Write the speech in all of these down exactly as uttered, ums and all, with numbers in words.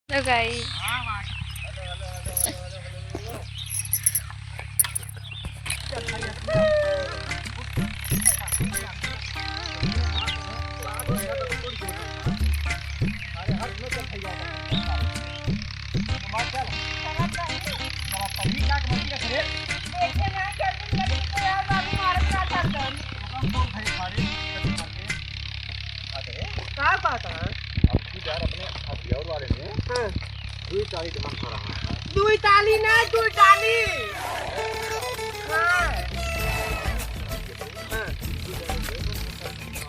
तो गाइस, का बात है? अब की बार अपने हथियार वाले में हाँ। दुई टाली धान पड़ा है। दुई टाली ना, दुई टाली। हाँ। हाँ।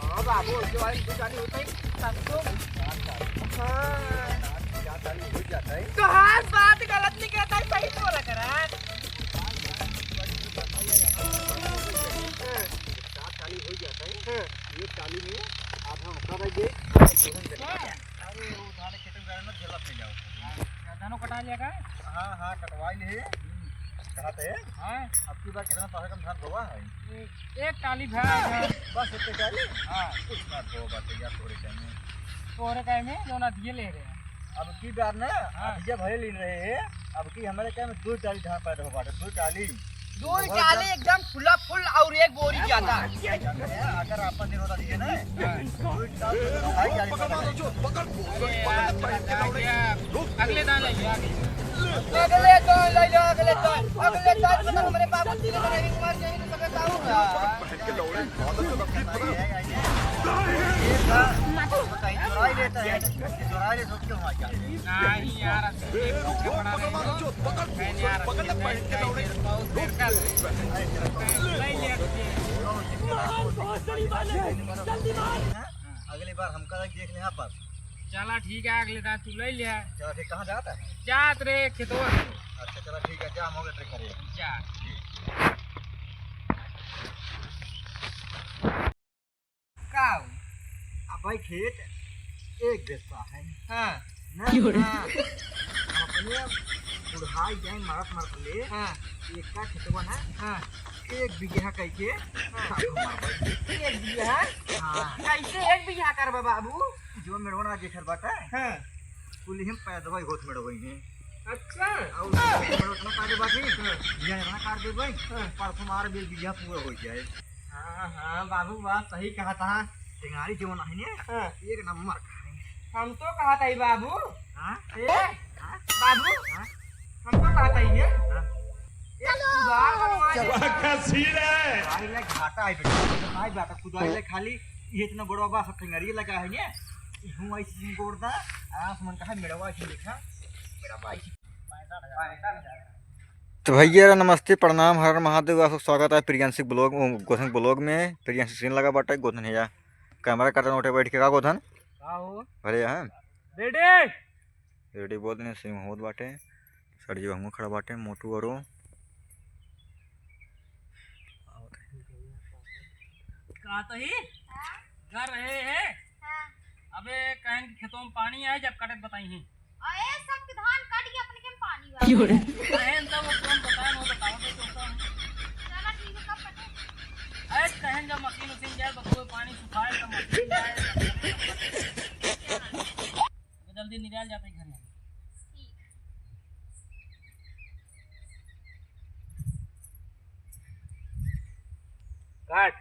हाँ बाबू, जो आई दुई टाली होता है, तब तो। हाँ। चार टाली हो जाता है। तो हाँ, बात गलत नहीं कहता है, सही तो बोला करा। हाँ। चार टाली हो जाता है। हाँ। एक टाली में आधा मक्का रह गई, आधा गेहूं रह गई। अरे, वो धान खेत में ना झेलत नहीं जाओ। हाँ, धानो कटा लिया का? हाँ, हाँ, कटवाई ले। हम्म। कहा थे? हाँ। अब की बार कितना पैसा कम धान बोवा है? ए-, एक टाली भरा है। बस एक टाली? हाँ। कुछ ना दो बात यार, थोड़े टाइम में। थोड़े टाइम में जो ना दिए ले रहे हैं। अब की बार ना, हाँ। अब ये भले लीन रहे हैं, अब की हमारे टाइम में दो टाली धान पैदा हो बाटे, दो टाली। दो टाली एकदम फुला फुल और एक बोरी ज्यादा। अगर आपन दिन होता दिए ना, दो टाली तो भाई जाली पकड़ मारो, जो पकड़, पकड़, पकड़, पकड़, पकड़, अगले दान ले लिया, अगले। अगले दान ले लिया, अगले दान, अगले दान में तो हमारे बाबू जी ने बनाई मार जाएंगे, तो मैं बताऊंगा। नहीं यार, अब ये पकड़, पकड़, पकड़, पकड़, पकड़, पकड़, पकड़। अगली बार हमका देख ले आप बस। चला ठीक है, अगले दान तू ले लिया। चला ठीक, कहाँ जाता है? जात रे खेतवा। अच्छा चला ठीक है, जा हम हो गए ट्रैक्टर। जा। का हो? अब भाई खेत एक बिस्सा है। हाँ। ना? क्यों रे? हाँ। हम अपने बुढ़ाई जाए मरत मरत ले। हाँ। एक का खेतवा ना? हाँ। एक बीघा कह के हाँ। सब हमार भाई। एक बीघा? हाँ। कैसे एक बीघा करबा बाबू? जो मेड़वा ना जेकर बाटा। हाँ। कुल हम पैदवाई होत मेड़वई हैं। अच्छा। और मेड़वा इतना काटे बाकी? हाँ। ये इतना काट दे भाई। हाँ। परसों मार बीघा पूरा हो जाए। हाँ, हाँ, बाबू, बात सही कहा था। टेंगारी जवन है ने, हाँ। एक नंबर का है। हम तो कहा था ही बाबू। हाँ? ए, हाँ? बाबू, हाँ? हम तो कहा था ही है। हाँ? एक कुदार बनवा दे। क्या सीन है? भाई, ले घाटा है बेटा। भाई, बात कुदार ले खाली ये इतना बड़ा बा, सब टेंगारी लगा है ने। हूँ ऐसी गोड़ दा, आराम से मन कहा मेरा ऐसी देखा, मेरा भाई। तो भैया नमस्ते, प्रणाम, हर हर महादेव। आप सबके स्वागत है प्रियांशिक ब्लॉग, गोधन ब्लॉग में। प्रियांशिक सीन लगा बाटे, गोधन है या कैमरा करता नोटे बैठ के का गोधन? का हो? अरे हाँ। रेडी? रेडी बोल देने, सीन होत बाटे। सर जी हमहूँ खड़ा बाटे, मोटू औरो। का तही? हाँ? कर रहे हैं? हाँ। अबे कहन के खेतों में पानी आए, जब कटत बताई हैं। अरे, सब के धान कट गया, अपने के में पानी बा। क्यों रे? कहन तब वो कौन बताए, वो बताओ तो, तो, तो। चला ठीक है, कब कटे? अरे, कहन जब मशीन उशीन जाए, बस वो पानी सुखाए, तब मशीन जाए, तब करे, तब करे। तो जल्दी निकल जाते घर में। ठीक। काट।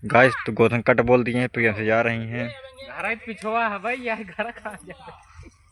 गाइस, तो गोधन कट बोल दिए हैं, प्रिया से जा रही हैं। घर ही पिछवा है भाई, यार, घर कहाँ जाए?